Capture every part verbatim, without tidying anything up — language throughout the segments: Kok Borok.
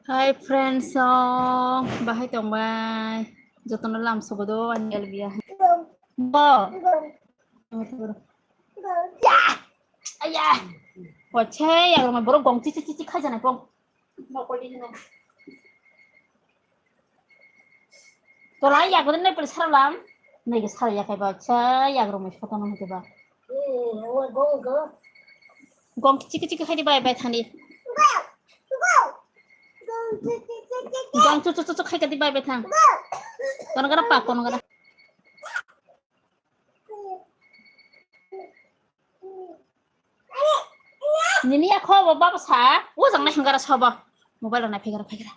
Hi friends, song bahai tong bai. Jotono lam sogodo ani L B A. Bo. Aya. Wache ya, borok gong chichi chichi khai jana kong. Tola ya gudin nai pil saralam. Nai ge sara ya kai ba cha ya gro mai photo no hite ba. Gong chiki chiki khai di bai bai thani. Gong chu chu chu chu khai ka di bai bai thang. Kono gara pa kono gara. Nini ya kho bo baba sa, o jang nai hingara sobo. Mobile nai phegara phegara.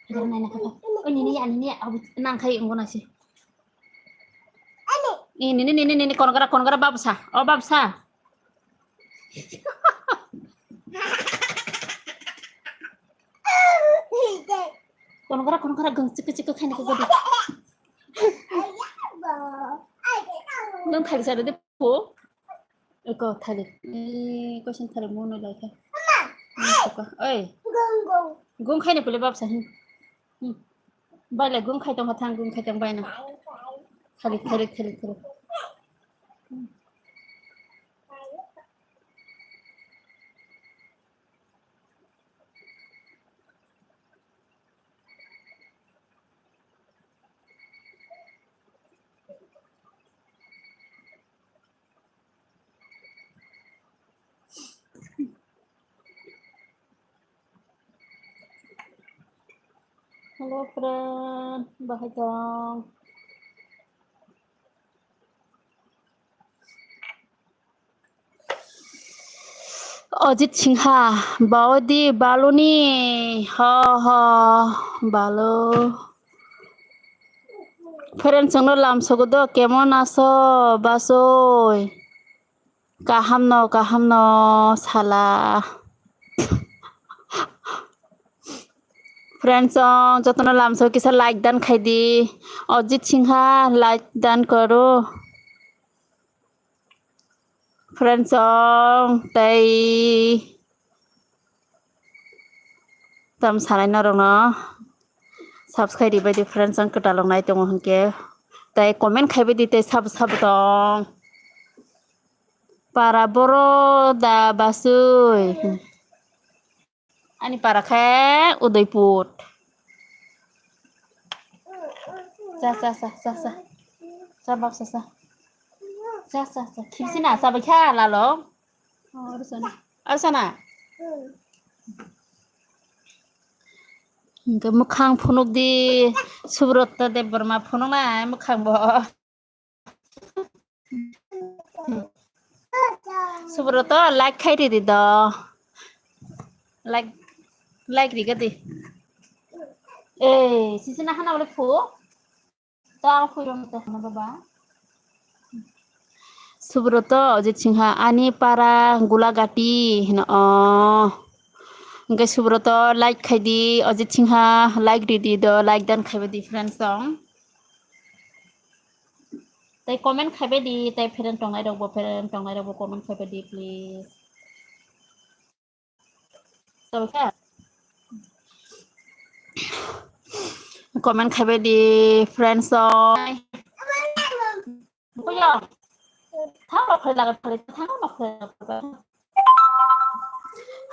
Phegara nai nai kho. O nini ya nini ya abu nang khai ngo nasi. Ni nini nini nini kono gara kono gara baba sa. O baba sa. Kono gara kono gara gang chik chik khai nai kho godi. Nang khai sa de. Ko? Eko thalik. Eh, koisan thalik mono lai kha. Oi. Gung khai ni pule bab sa hin. Hmm. Bai lai gung khai tong kha thang gung khai tong bai na. Thalik thalik thalik thalik. Hello friend, bahai tong? Ajit Singha, baodi baloni, ha ha, balo. Friend chwngno lam sogodo, kemon aso, basoi? Kaham no, kaham no, sala. Friends, jotono lamso kisa like dan khai di. Ajit Singha like dan koro. Friends, tei tam sanai norokno subscribe ribai di friends, ang kwtalok nai tongo hwnkhe. Tei comment khaibai di tei sabo sabo tong. Para boro da basui. Ani para khe Udaipur. Cha, cha, cha, cha, cha. Cha, bak, cha, cha. Cha, cha, cha. Khibisi na, cha, bai kha, lalo. Oh, aru sana. Aru sana. Hingke mukhang phunuk di, Subrata Debbarma phunuk na, mukhang bo. Subroto, like khai ridi do. Like, like riga di. Eh, sisi na hana bole phu. Tang phu rom to hana baba. Subroto, Ajit Singha, ani para Gulagati hino. Oh. Hingke Subroto, like khai di, Ajit Singha, like ridi do, like dan khai ba di friends song. Tai comment khaibai di, tai friend tongnai rokbo, friend tongnai rokbo comment khaibai di, please. Comment khaibai di, friends song.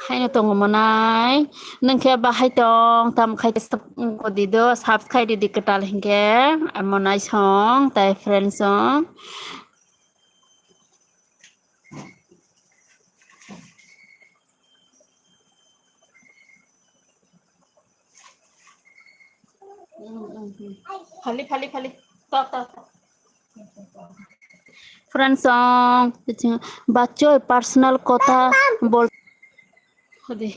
Haino tongo monai. Nung khe bahai tong, tam khai kodi do, subscribe di kwtal hinkhe, monai song, tai friend song. Phali, phali, phali. Tok, tok, tok. Friend song, bachoi personal kotha bol. Hode.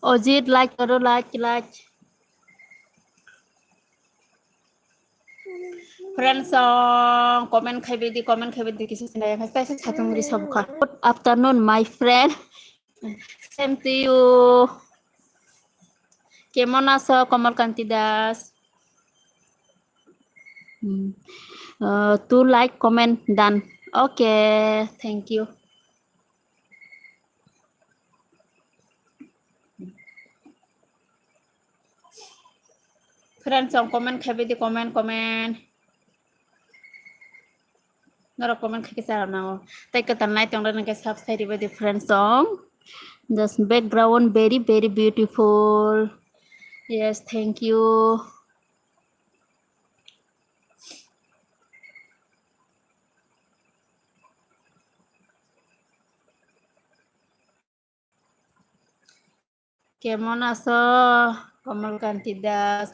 Ojit, like karo, like, like. Friends song, comment khaibai di, comment khaibai di, kisa sinai, kisa satung ri sabukha. Good afternoon, my friend. Same to you. Kemon aso, Komal Kanti Das? Hmm. Uh, to like, comment, done. Okay, thank you. Friends, song comment khai di, comment, comment. Norok comment khai kisa rok nango. Tai kwtal nai tong rani khe subscribe di, friends, song. Just background very, very beautiful. Yes, thank you. কেমন আছো? কমলকান্তি দাস,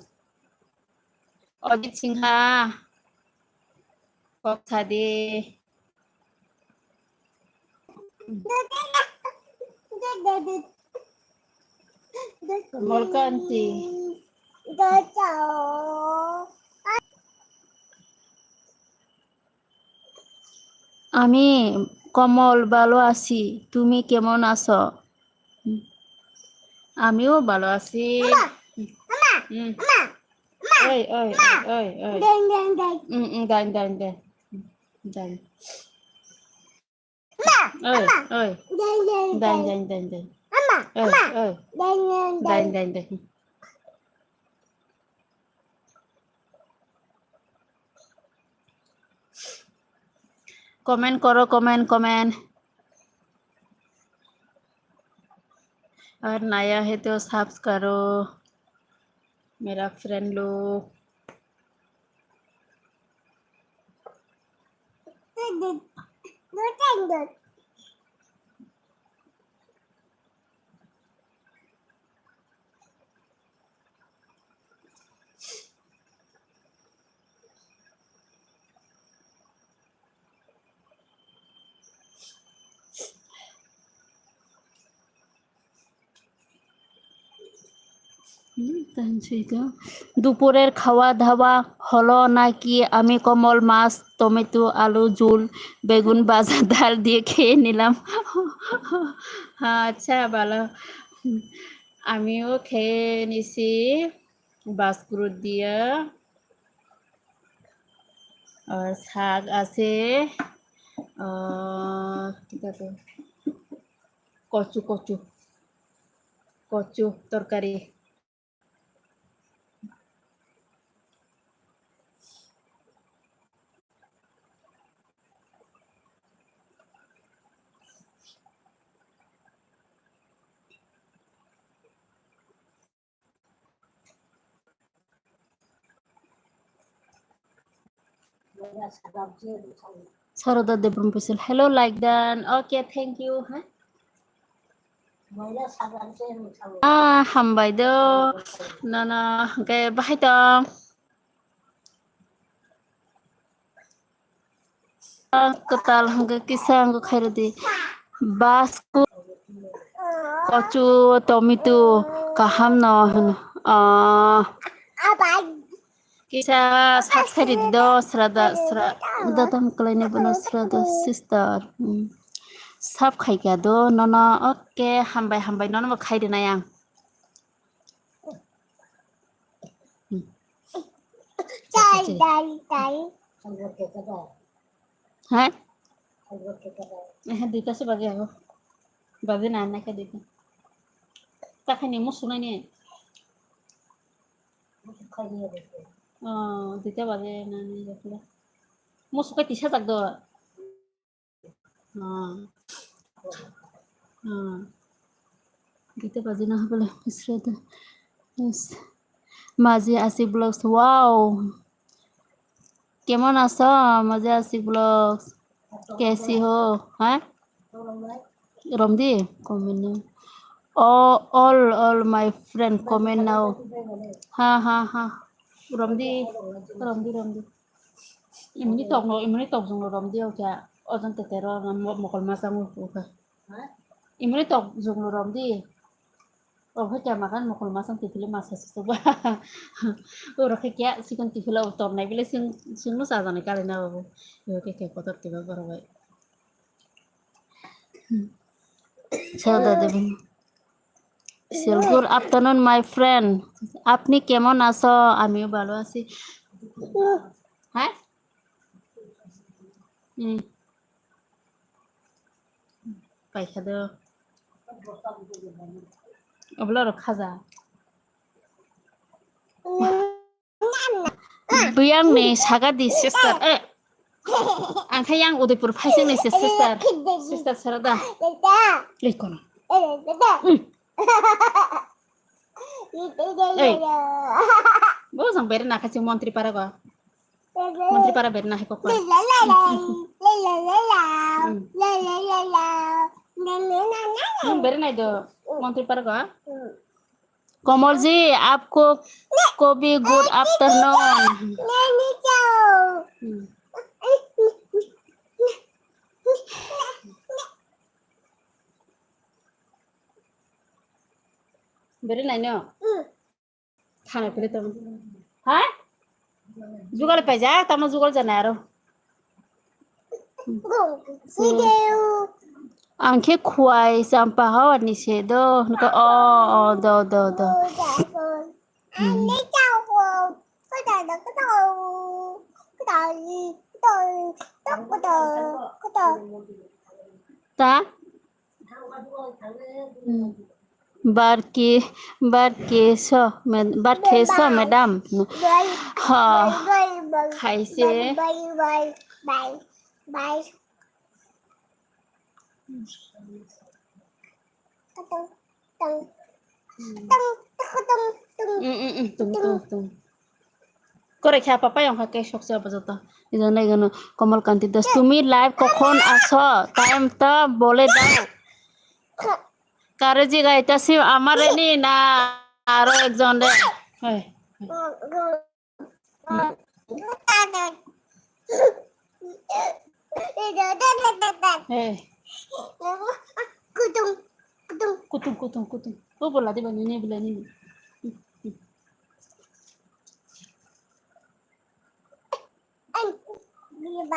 অজিত সিংহা, কথা দে। কমলকান্তি। আমি কমল, ভালো আছি। তুমি কেমন আছো? আমিও ভালো আছি। মামা, মামা, হুম। মামা, মামা, ওই, ওই, মামা। ওই, ওই, ওই। দেন, দেন, দেন। হুম, হুম, দেন, দেন, দেন। দেন। মামা, ওই, মামা। ওই। দেন, দেন, দেন, দেন। দেন, দেন, দেন, দেন। মামা, ওই, মামা। ওই। দেন, দেন, দেন। দেন, দেন, দেন। Comment करो, comment, comment। अगर नया है तो subs करो, मेरा friend लोग। হুম, তাই সেই তো। দুপুরের খাওয়া দাওয়া হলো নাকি? আমি কমল মাছ, টমেটো, আলু ঝোল, বেগুন ভাজা, ডাল দিয়ে খেয়ে নিলাম। আচ্ছা, ভালো। আমিও খেয়ে নিছি বাসকুরুত দিয়ে। আর শাক আছে, আহ, কিতা কয়? কচু, কচু, কচু তরকারি। Sarada Debrum Pusil, hello, like done. Okay, thank you. Huh? Ah, hambai do. Nono, hwnkhe bahai tong. Kwtal hwnkhe kisa hwnkhe khairodi. Basku, kochu, tomitu, kaham no hwno. Ah. Kisa subscribe do, Srada, Sra-, dadam kwlaini bono Srada sister. Hmm. Sub khaikha do, nono, okay, hambai, hambai, nono bo khairwnai ang. Hmm. Chai, chai, chai. Hah? Eh, duita se baje abo. Baje na, na khe duita. Ta khaini musu nai ni. Oh, duita baje na ni jakla. Musu kai tisa jak do. Ah. Ah. Duita baje na hobole misra da. Yes. Maji Asik Vlogs. Wow. কেমন আছো? মজা আছি ব্লগস। কেসি হো? হ্যাঁ? Romdi? Comment now. Oh, all, all my friend comment now. Ha, ha, ha. Romdi, romdi, romdi. Imoni tok no, imoni tok jung no romdi, okay. Ojon tete ro, mo-, mokol masang, okay. Imoni tok jung no romdi. Obo khe makan mokol masang tiphili masa susuba. Oro khe kya sikon tiphilo tornai bile sing, singno chajaknai kalina obo. Obo khe khe kotor tiba borok bai. Sir, good afternoon, my friend. আপনি কেমন আছো? আমিও ভালো আছি। Hai? Hmm. Paikha do. Oblo rok khaja. Biyang ni saga di sister. Eh. Ang khe yang Udaipur phaising ni se sister. Sister Sarada. Lei kono. Hmm. Ei, bo jang bere na kha chwng Montri para go. Montri para bere na hai kok para. Hmm. Nwng bere nai do Montri para go. Komol ji, aapko ko bhi good afternoon. Hmm. Bere nai no. Khana pele tong. Ha? Jugal paijak, tamo jugal jana aro. So, ang khe khuai champa hawar ni se do. Nukha, o, o, do, do, do. Hmm. Ta? Hmm. Bar ke, bar ke so, med-, bar ke so, madam. Ha, khaise. Mm, mm, mm, tung, tung, tung. Kore kha papa yang kha ke sok se apa jota. Ido nai gano Komal Kanti Das. Tumi live kokhon aso? Time ta bole dao. Kare jigai ta sim amare ni na aro ekjon re. Hoi. Hey. Kutung, kutung, kutung. Oh, bola di bani ni, bola ni.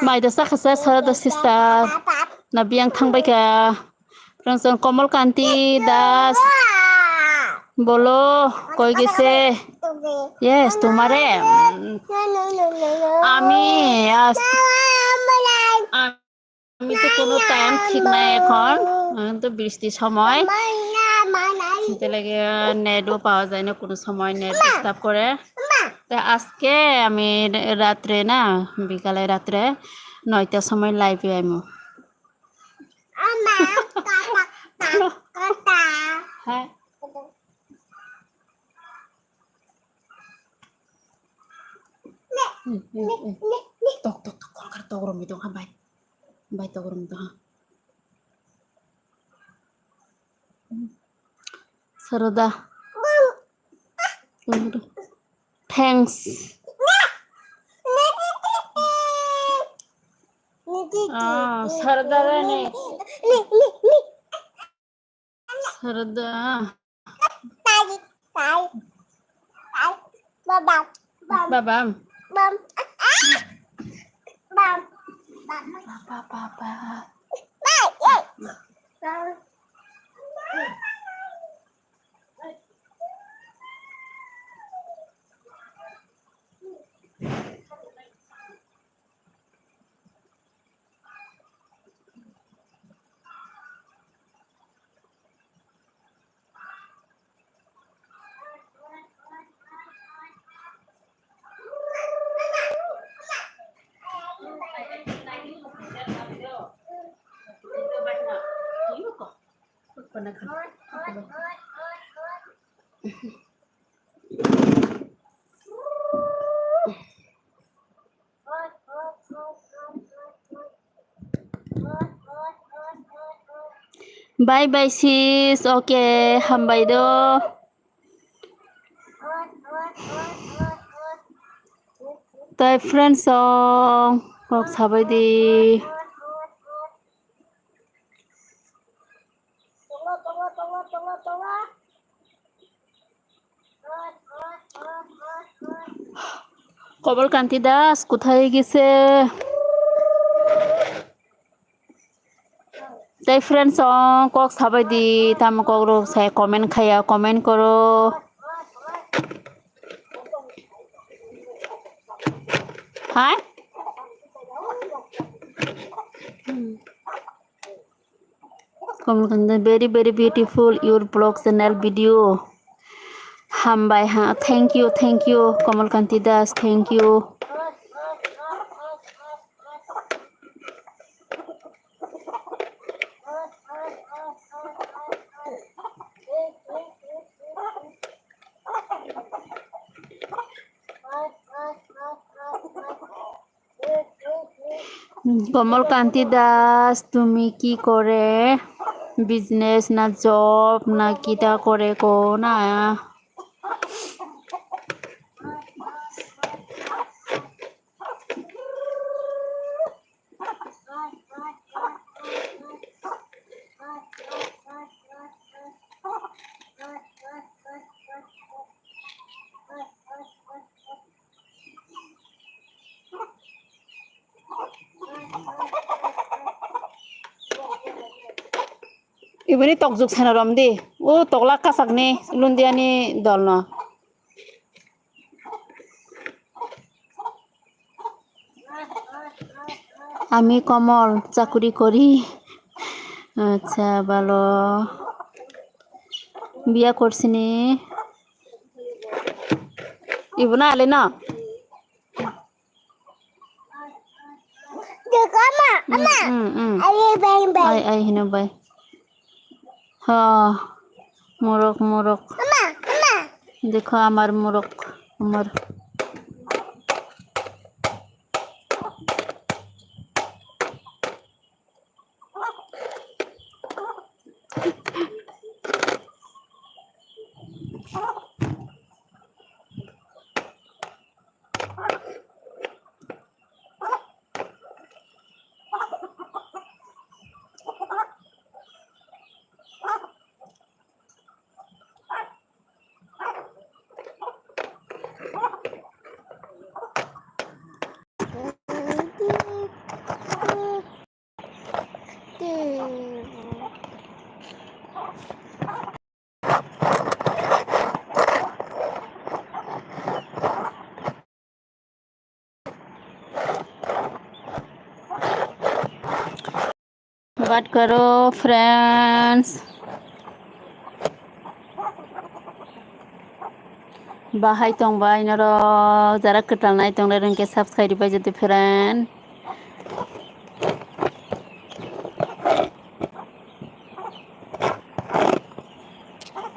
Mai da sakha sa, sa da sister. Na biyang thang bai kha. Rongchong Komal Kanti Das. Bolo, koi gese. Yes, tumare. Mm. Ami, as-, আমি তো কোনো টাইম ঠিক নাই এখন, এখন তো বৃষ্টির সময়, এতে লাগে নেটও পাওয়া যায় না, কোনো সময় নেট ডিস্টার্ব করে। তো আজকে আমি রাত্রে না, বিকালে রাত্রে নয়টার সময় লাইভে আইমু। হ্যাঁ। Tok, tok, tok, kol kar tok romwi tong ha bai. Bai tok romwi tong ha. Saroda. Thanks. Ah, Saroda Rani. Saroda. Bam, bam. Bam. Bam. Bam. Bam. Bye bye sis, okay, hambai do. Tai friends song, kok sabai di. কমল কান্তি দাস কোথায় গেছে? Tai friends song, kok sabai di, tamo kok rok sai comment khaya, comment koro. Hai? Komal Kanti, very, very beautiful your vlog channel video. Hambai ha, thank you, thank you, Komal Kanti Das, thank you. কমল কান্তি দাস, তুমি কি করে? বিজনেস না জব না কিতা করে কো না? Iboni tokjuk sana rom di. O tokla kasakni Lundiani dolno. আমি কমল, চাকুরি করি। আচ্ছা, ভালো। বিয়া করছিনি? Ibu na ale na? Dekho, ama, ama. Hmm, hmm, hmm. Ayo, bang, bang. Ai, ai, hino bai. Ha, morok, morok. Ama, ama. Dekho, amar morok, amar. Bat karo, friends. Bahai tong bai norok, jara kwtal nai tong le rengke subscribe bai jodi friend.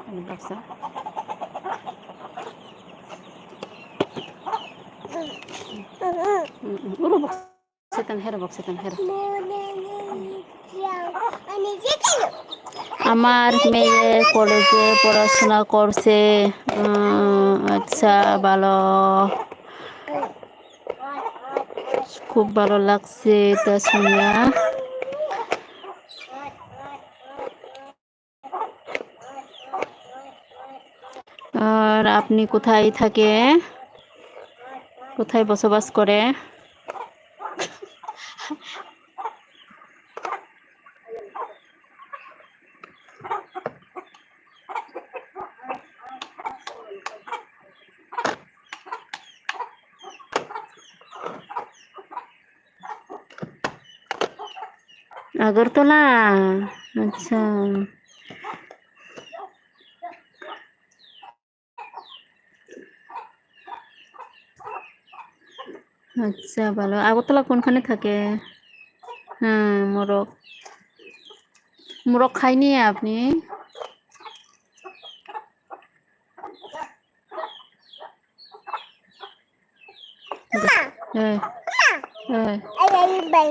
Ini baksa. Uro baksa. Setan hero bak, setan hero. আমার মেয়ে কলেজে পড়াশোনা করছে। উম, আচ্ছা, ভালো। খুব ভালো লাগছে এটা শুনিয়া। আর আপনি কোথায় থাকে? কোথায় বসবাস করে? আগরতলা? আচ্ছা। আচ্ছা, ভালো। আগরতলা কোনখানে থাকে? হ্যাঁ, মোরগ। মোরগ খাইনি আপনি? Mama. Eh. Mama. Eh. Ai, ai, bai.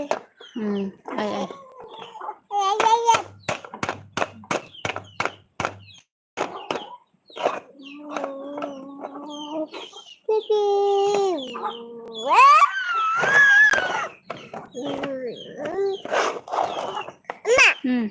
Hmm, ai, ai. Ai, ai, ai. Pipi. Mama. Hmm.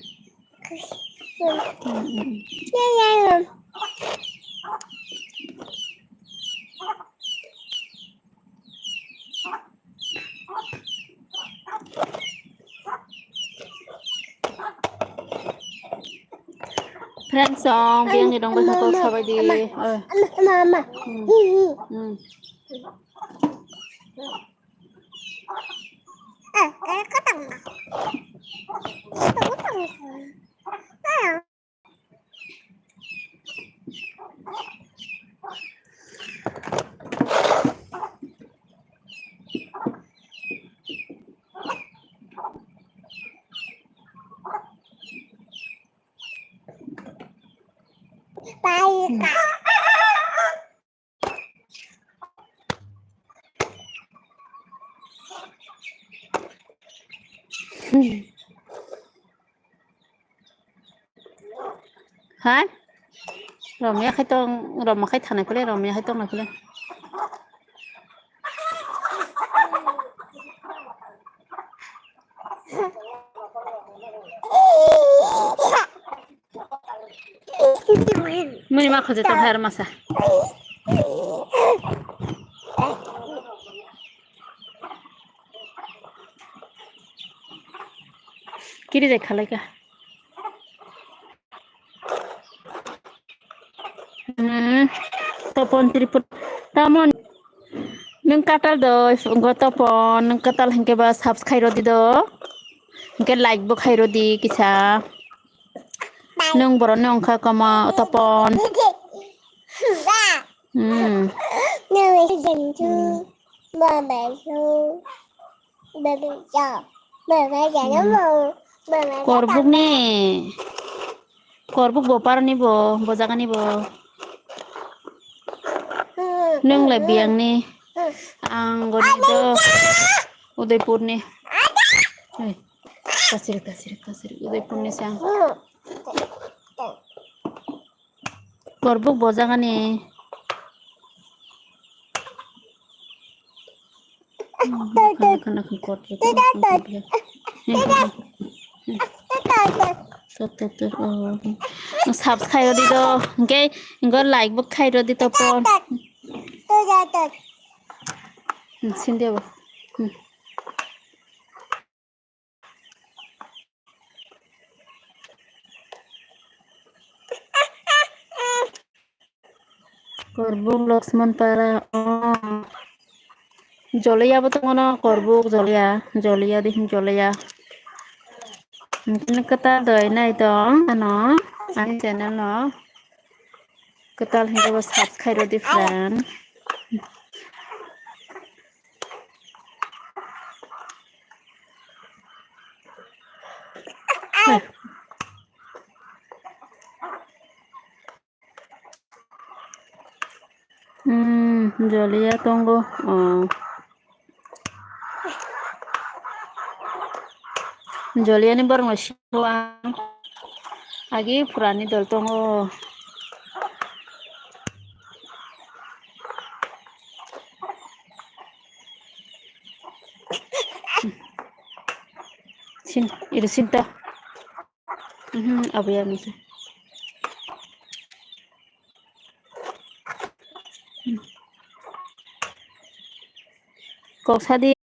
Friends, song, biyang ni dong bai hako sabai di. Ama, ama, ama. Hmm. Hmm. Hai? Romya khai tong, romya khai thanai pele, romya khai tong nai pele. Muni ma khojai tong hai aro masa. Kiri jai khalai ka. Hmm, Topon Tripur, tamon nwng katal do, wngkha Topon, nwng katal hinkhe ba subscribe rodi do, hinkhe like bo khai rodi kisa. Nwng borok ni wngkha kama Topon. Hmm. Hmm. Korbuk ni, Korbuk bo parni bo, bo jaga ni bo. Nwng le biyang ni, ang goni do Udaipur ni. Hey, tasiri, tasiri, tasiri, Udaipur ni sang. Korbuk bo jaga ni. Subscribe rodi do, hingke ingo like bo khai rodi Topon. Sinde bo. Korbuk Lakshman Para, oh. Joliya bo tongo no, Korbuk Joliya, Joliya dihin Joliya. Hingke kwtal doi nai tong ano ani channel no. Kwtal hingke bo subscribe rodi friend. Hmm, Joliya tongo. Oh. Joliya ni borok no siyang. Agi purani dol tongo. Sin, iri sinta. Mhm, abu ya misa. Kok sadi.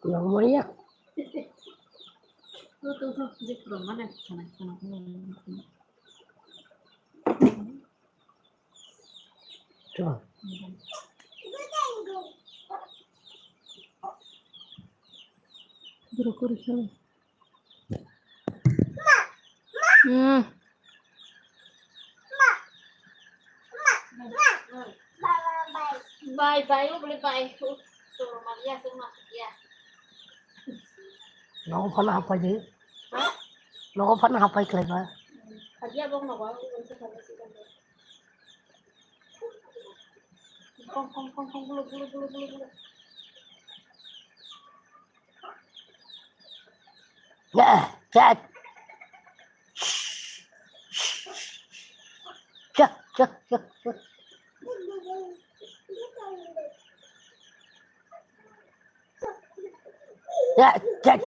Nongmaya. Hmm. Bai, bai, o bole bai. O, toro maria se ma ya. Nogo phano hapai di. Ha? Nogo phano hapai khlai ba. Khadia bong nogo, o bole se khadia se khadia. Kong, kong, kong, kong, bulu, bulu, bulu, bulu, bulu. Ya, ya. Cak, cak, cak, cak. Ya, cak,